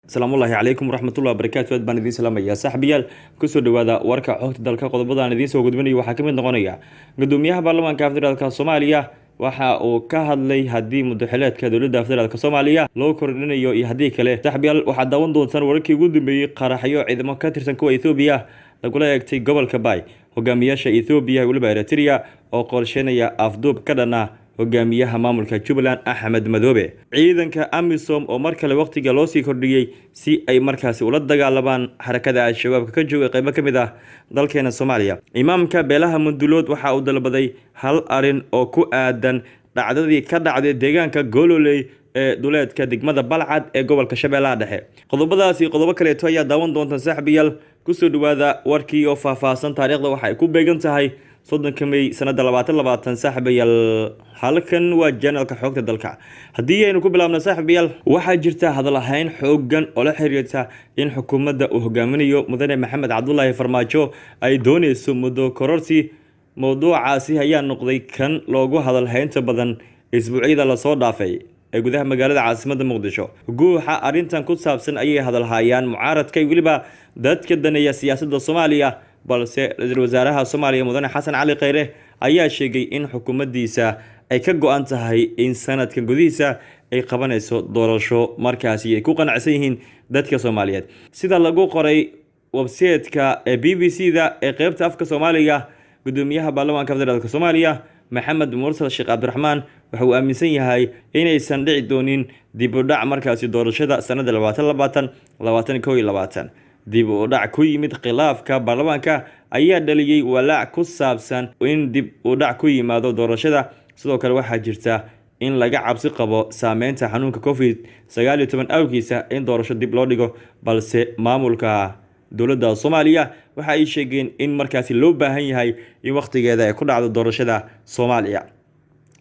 Asalaamullaahi calaykum waraxmatullahi wabarakaatu. Aad baan idiin salaamayaa, saaxiibayaal. Kusoo dhawaada warka xogta dalka. Qodobada aan idiin soo gudbinayo waxaa ka mid noqonaya: Gudoomiyaha baarlamaanka federaalka Soomaaliya waxa uu ka hadlay haddii muddoxileedka dowladda federaalk Soomaaliya loo kordhinayo iyo haddii kale. Saaxiibayaal, waxaad daawan doontaan wararkii ugu dambeeyey qaraxyo ciidamo ka tirsan kuwa Ethoobiya lagula eegtay gobolka Bay, hogaamiyaasha Ethoobiya, weliba Eritrea oo qorsheynaya afduub ka dhan ah hogaamiyaha maamulka Jubbaland Axmed Madoobe, ciidanka AMISOM oo mar kale waqtiga loo sii kordhiyey si ay markaasi ula dagaalamaan xarakada Al-Shabaabka ka jooga qeybo ka mid ah dalkeena Soomaaliya. Imaamka beelaha Mundulood waxa uu dalbaday hal arin oo ku aadan dhacdadii ka dhacday deegaanka Gololey ee duleedka degmada Balcad ee gobolka Shabeellaha Dhexe. Qodobadaasi, qodobo kaleeto ayaa daawan doontaan, saaxiibayaal. Kusoo dhawaada warkii oo faahfaahsan. Taariikhda waxa ay ku beegan tahay 30-ka May sanada 2020. Saaxiibayaal, halkan waa channelka xogta dalka. Haddii aynu ku bilaabno, saaxiibayaal, waxaa jirta hadal ahayn xoogan oo la xiriirta in xukuumadda uu hogaaminayo mudane Maxamed Cabdulaahi Farmaajo ay dooneyso muddo kororsi. Mowduucaasi ayaa noqday kan loogu hadal haynta badan isbuucyada lasoo dhaafay ee gudaha magaalada caasimadda Muqdisho. Guuxa arrintan ku saabsan ayay hadalhayaan mucaaradka iyo weliba dadka daneeya siyaasadda Soomaaliya, balse ra-iisul wasaaraha Soomaaliya mudane Xasan Cali Kheyre ayaa sheegay in xukuumaddiisa ay ka go-an tahay in sanadka gudihiisa ay qabanayso doorasho markaasi ay ku qanacsan yihiin dadka Soomaaliyeed. Sida lagu qoray website-ka ee BBC da ee qeybta afka Soomaaliga, gudoomiyaha baarlamaanka federaalk Soomaaliya Maxamed Mursal Sheekh Cabdiraxmaan waxa uu aaminsan yahay inaysan dhici doonin dib u dhac markaasi doorashada sanada 2020, 2021. Dib u dhac ku yimid khilaafka baarlamaanka ayaa dhaliyey walaac ku saabsan in dib u dhac ku yimaado doorashada. Sidoo kale, waxaa jirta in laga cabsi qabo saameynta xanuunka COVID-19 awgiisa in doorasho dib loo dhigo, balse maamulka dowladda Soomaaliya waxa ay sheegeen in markaasi loo baahan yahay in wakhtigeeda ay ku dhacdo doorashada Soomaaliya.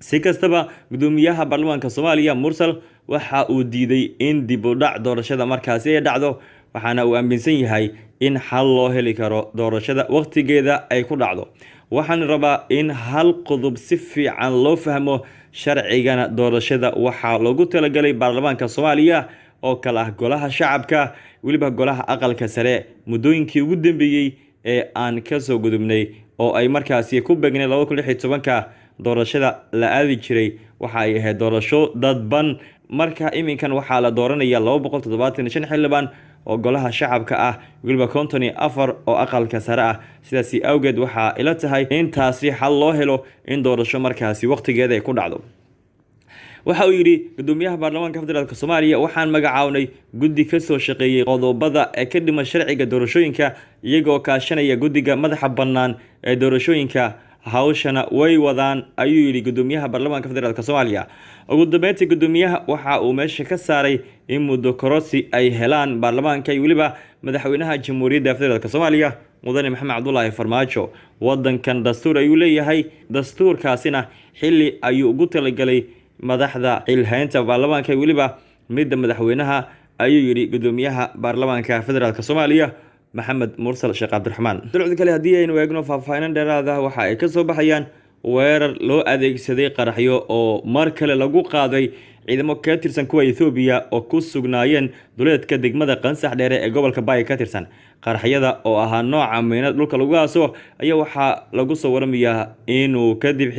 Si kastaba, gudoomiyaha baarlamaanka Soomaaliya Mursal waxa uu diiday in dib u dhac doorashada markaasi ay dhacdo, waxaana uu aaminsan yahay in xal loo heli karo doorashada wakhtigeeda ay ku dhacdo. "Waxaan rabaa in hal qodob si fiican loo fahmo. Sharcigana doorashada waxaa loogu talagalay baarlamaanka Soomaaliya oo kale ah golaha shacabka, weliba golaha aqalka sare. Muddooyinkii ugu dambeeyey ee aan kasoo gudubnay oo ay markaasi ku beegnay 2016-ka, doorashada la aadi jiray waxa ay ahayd doorasho dadban. Marka iminkan waxaa la dooranaya 275 xildhibaan oo golaha shacabka ah, weliba 54 oo aqalka sare ah. Sidaasi awgeed waxaa ila tahay in taasi xal loo helo in doorasho markaasi wakhtigeeda ay ku dhacdo," waxa uu yidhi gudoomiyaha baarlamaanka federaalk Soomaaliya. "Waxaan magacawnay guddi kasoo shaqeeyey qodobada ee ka dhiman sharciga doorashooyinka, iyagoo kaashanaya guddiga madaxa bannaan ee doorashooyinka. Hawshana way wadaan," ayuu yidhi gudoomiyaha baarlamaanka federaalk Soomaaliya. Ugu dambeyntii, gudoomiyaha waxa uu meesha ka saaray in muddo kororsi ay helaan baarlamaanka iyo weliba madaxweynaha Jamhuuriyadda Federaalk Soomaaliya mudane Maxamed Cabdulaahi Farmaajo. "Wadankan dastuur ayuu leeyahay, dastuurkaasina xilli ayuu ugu talagalay madaxda xilhaynta baarlamaanka iyo weliba midda madaxweynaha," ayuu yidhi gudoomiyaha baarlamaanka federaalk Soomaaliya Maxamed Mursal Sheekh Cabdiraxmaan. Dulcda kale, haddii aynu eegno, faahfaahinan dheeraad ah waxa ay kasoo baxayaan weerar loo adeegsaday qaraxyo oo mar kale lagu qaaday ciidamo ka tirsan kuwa Ethoobiya oo ku sugnaayeen duleedka degmada Qansax Dheere ee gobolka Baay ka tirsan. Qaraxyada oo ahaa nooca miinad dhulka lagu aaso ayaa waxaa lagu soo waramayaa inuu kadib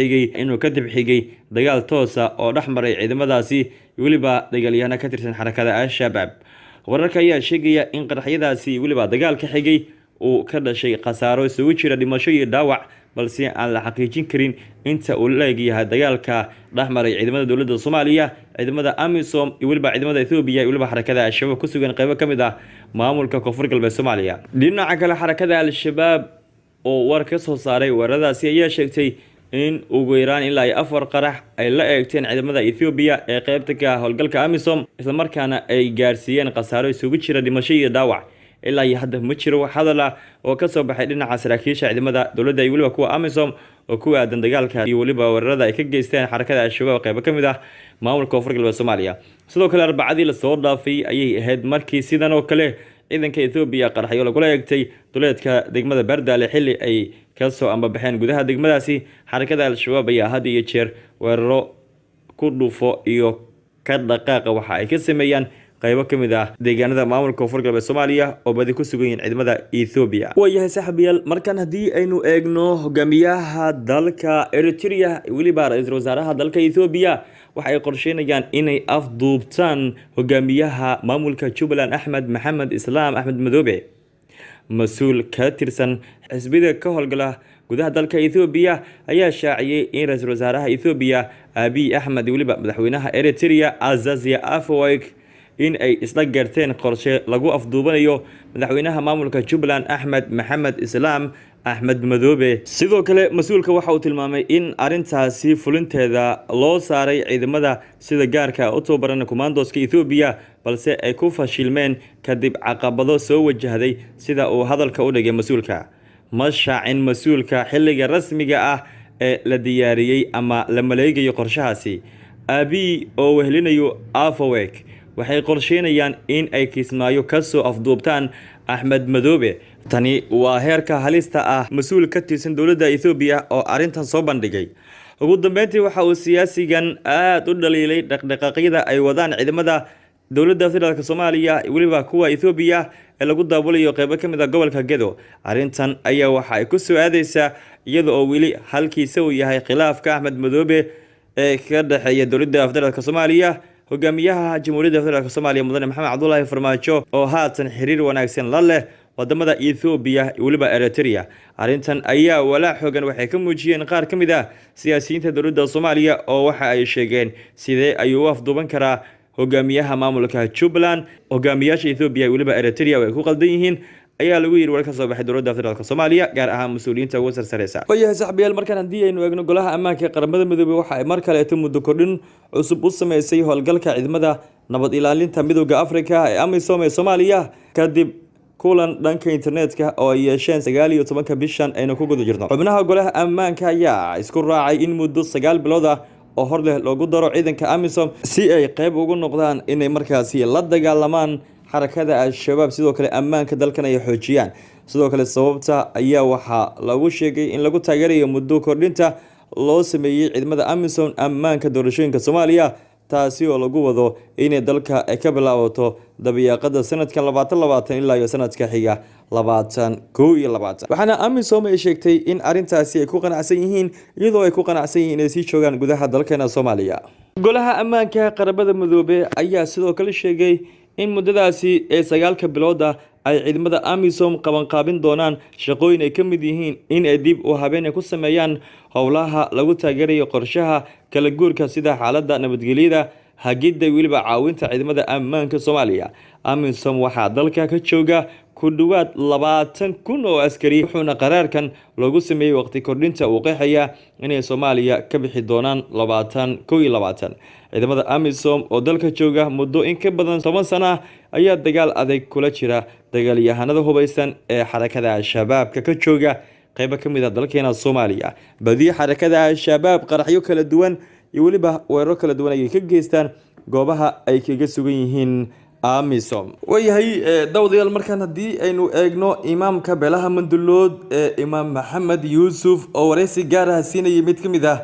xigay dagaal toosa oo dhex maray ciidamadaasi weliba dagaalyahano ka tirsan xarakada Al-Shabaab. Wararka ayaa sheegaya in qaraxyadaasi weliba dagaalka xigay uu ka dhashay khasaaro isugu jira dhimasho iyo dhaawac, balse aan la xaqiijin karin inta uu la egyahay dagaalka dhexmaray ciidamada dowladda Soomaaliya, ciidamada AMISOM iyo weliba ciidamada Ethoobiya iyo weliba xarakada Al-Shabaab ku sugan qeybo ka mid ah maamulka Koonfur Galbeed Soomaaliya. Dhinaca kale, xarakada Al-Shabaab oo war ka soo saaray weeraradaasi ayaa sheegtay in ugu yaraan ilaa iyo afar qarax ay la eegteen ciidamada Ethoobiya ee qeybta ka ah howlgalka AMISOM, islamarkaana ay gaarsiiyeen khasaaro isugu jira dhimasho iyo dhaawac. Ilaa iyo hadda ma jiro wax hadal ah oo kasoo baxay dhinaca saraakiisha ciidamada dowladda iyo weliba kuwa AMISOM oo ku aadan dagaalka iyo weliba weerarada ay ka geysteen xarakada Al-Shabaab qeybo ka mid ah maamulka Koonfur Galbeed Soomaaliya. Sidoo kale, Arbacadii lasoo dhaafay ayay ahayd markii sidan oo kale ciidanka Ethoobiya qaraxyo lagula eegtay duleedka degmada Bardaale xilli ay kasoo ambabaxeen gudaha degmadaasi. Xarakada Al-Shabaab ayaa had iyo jeer weeraro ku dhufo iyo ka dhaqaaqa waxa ay ka sameeyaan qaybo ka mid ah deegaanada maamulka Koonfur Galbeed Soomaaliya oo badi ku sugan yihiin ciidamada Ethoobiya. Waayahay saaxiibayaal, markan haddii aynu eegno hogaamiyaha dalka Eritrea, weliba ra-iisul wasaaraha dalka Ethoobiya, waxa ay qorsheynayaan inay afduubtaan hogaamiyaha maamulka Jubbaland Axmed Maxamed Islaam Axmed Madoobe. Mas-uul ka tirsan xisbiyada ka howlgala gudaha dalka Ethoobiya ayaa shaaciyey in ra-iisul wasaaraha Ethoobiya Abiy Axmed, weliba madaxweynaha Eritrea Azazia Afwerki, in ay isla garteen qorshe lagu afduubanayo madaxweynaha maamulka Jubbaland Axmed Maxamed Islaam Axmed Madoobe. Sidoo kale mas-uulka waxa uu tilmaamay in arrintaasi fulinteeda loo saaray ciidamada sida gaarka u tababaran kumaandoska Ethoobiya, balse ay ku fashilmeen kadib caqabado soo wajahday, sida uu hadalka u dhigay mas-uulka. Ma shaacin mas-uulka xilliga rasmiga ah ee la diyaariyey ama la maleegayo qorshahaasi. Abiy oo wehelinayo Afwerki waxay qorsheynayaan in ay Kismaayo kasoo afduubtaan Axmed Madoobe. Tani waa heerka halista ah, mas-uul ka tirsan dowladda Ethoobiya oo arrintan soo bandhigay. Ugu dambeyntii waxa uu siyaasigan aada u dhaliilay dhaqdhaqaaqyada ay wadaan ciidamada dowladda federaalk Soomaaliya, weliba kuwa Ethoobiya ee lagu daabulayo qeybo ka mid ah gobolka Gedo. Arrintan ayaa waxa ay ku soo aadeysaa iyada oo weli halkiisa uu yahay khilaafka Axmed Madoobe ee ka dhexeeya dowladda federaalk Soomaaliya. Hogaamiyaha Jamhuuriyadda Federaalk Soomaaliya Mudane Maxamed Cabdulaahi Farmaajo oo haatan xiriir wanaagsan la leh wadamada Ethoobiya, weliba Eritrea. Arrintan ayaa walaac xoogan waxay ka muujiyeen qaar ka mid ah siyaasiyiinta dowladda Soomaaliya, oo waxa ay sheegeen sidee ayuu u afduuban karaa hogaamiyaha maamulka Jubbaland hogaamiyaasha Ethoobiya, weliba Eritrea oo ay ku qaldan yihiin, ayaa lagu yidhi war ka soo baxay dowladda federaalk Soomaaliya, gaar ahaan mas-uuliyiinta ugu sarsareysa. Waayahay saaxiibayaal, markaan haddii aynu eegno golaha ammaanka ee Qaramada Midoobey, waxa ay mar kaleeto muddo kordhin cusub u sameysay howlgalka ciidamada nabad ilaalinta Midowda Afrika ee AMISOM ee Soomaaliya, kadib kulan dhanka internetka oo ay yeesheen 19-ka bishan aynu ku guda jirno. Xubnaha golaha ammaanka ayaa isku raacay in muddo 9 bilood ah oo hor leh loogu daro ciidanka AMISOM si ay qeyb ugu noqdaan inay markaasi la dagaalamaan xarakada Al-Shabaab, sidoo kale ammaanka dalkan ay xoojiyaan. Sidoo kale sababta ayaa waxaa lagu sheegay in lagu taageerayo muddo kordhinta loo sameeyey ciidamada AMISOM ammaanka doorashooyinka Soomaaliya, taasi oo lagu wado inay dalka ay ka bilaabato dabiyaaqada sanadkan 2020 ilaa iyo sanadka xiga 2021. Waxaana AMISOM ay sheegtay in arrintaasi ay ku qanacsan yihiin, iyadoo ay ku qanacsan yihiin inay sii joogaan gudaha dalkeena Soomaaliya. Golaha ammaanka Qaramada Midoobe ayaa sidoo kale sheegay in muddadaasi ee 9-ka bilooda ay ciidamada AMISOM qabanqaabin doonaan shaqooyin ay ka mid yihiin in ay dib u habeen ku sameeyaan howlaha lagu taageerayo qorshaha kala guurka, sida xaaladda nabadgelyada, hagidda, weliba caawinta ciidamada ammaanka Soomaaliya. AMISOM waxaa dalka ka jooga ku dhowaad 20,000 oo askari, wuxuuna qaraarkan loogu sameeyey waqti kordhinta uu qeexaya inay Soomaaliya ka bixi doonaan 2021. Ciidamada AMISOM oo dalka jooga muddo in ka badan 10 sano ah ayaa dagaal adag kula jira dagaalyahanada hubeysan ee xarakada Al-Shabaabka ka jooga qeybo ka mid ah dalkeena Soomaaliya. Badiyo xarakada Al-Shabaab qaraxyo kala duwan iyo weliba weeraro kala duwan ayay ka geystaan goobaha ay kaga sugan yihiin AMISOM. Waayahay dawadayaal, markaan haddii aynu eegno imaamka beelaha Mandulood ee Imaam Maxamed Yuusuf oo wareysi gaar ah siinayay mid ka mid ah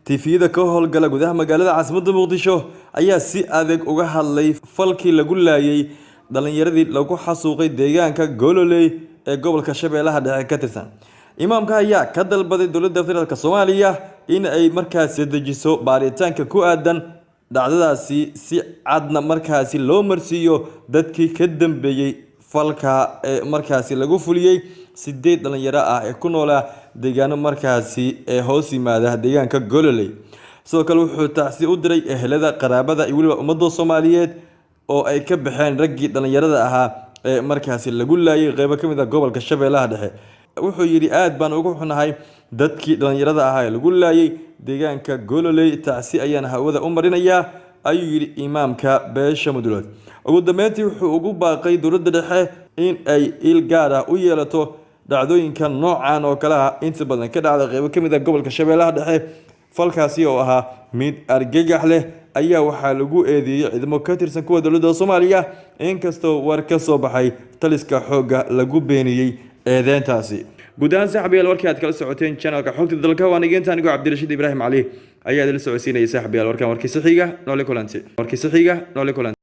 tifiyada ka howlgala gudaha magaalada caasimadda Muqdisho, ayaa si adag uga hadlay falkii lagu laayay dhalinyaradii lagu xasuuqay deegaanka Gololey ee gobolka Shabeellaha Dhexe ka tirsan. Imaamka ayaa ka dalbaday dowladda federaalk Soomaaliya in ay markaasi dejiso baaritaanka ku aadan dhacdadaasi, si cadna markaasi loo marsiiyo dadkii ka dambeeyey falka ee markaasi lagu fuliyey 8 dhalinyaro ah ee ku noolaa deegaano markaasi ee hoos yimaada deegaanka Gololey. Sidoo kale wuxuu tacsi u diray ehelada, qaraabada iyo weliba ummadda Soomaaliyeed oo ay ka baxeen raggii dhalinyarada ahaa ee markaasi lagu laayay qeybo ka mid ah gobolka Shabeellaha Dhexe. Wuxuu yidhi: "Aad baan ugu xunahay dadkii dhalinyarada ahaa ee lagu laayay deegaanka Gololey, tacsi ayaan hawada u marinayaa," ayuu yidhi imaamka beesha Mudulood. Ugu dambeyntii wuxuu ugu baaqay dowladda dhexe in ay il gaar ah u yeelato dhacdooyinka noocan oo kale ah inta badan ka dhacda qeybo ka mid ah gobolka Shabeellaha Dhexe. Falkaasi oo ahaa mid argagax leh ayaa waxaa lagu eedeeyey ciidamo ka tirsan kuwa dowladda Soomaaliya, inkastoo war ka soo baxay taliska xoogga lagu beeniyey eedeyntaasi. Guud ahaan saaxiibayaal, warkii aad kala socoteen channelka Xogta Dalka waa nigeenta. Anigoo Cabdirashiid Ibraahim Cali ayaa idinla socodsiinayay. Saaxiibayaal, warkan warkiisa xiga noole kulanti, warkiisa xiga noole kulanti.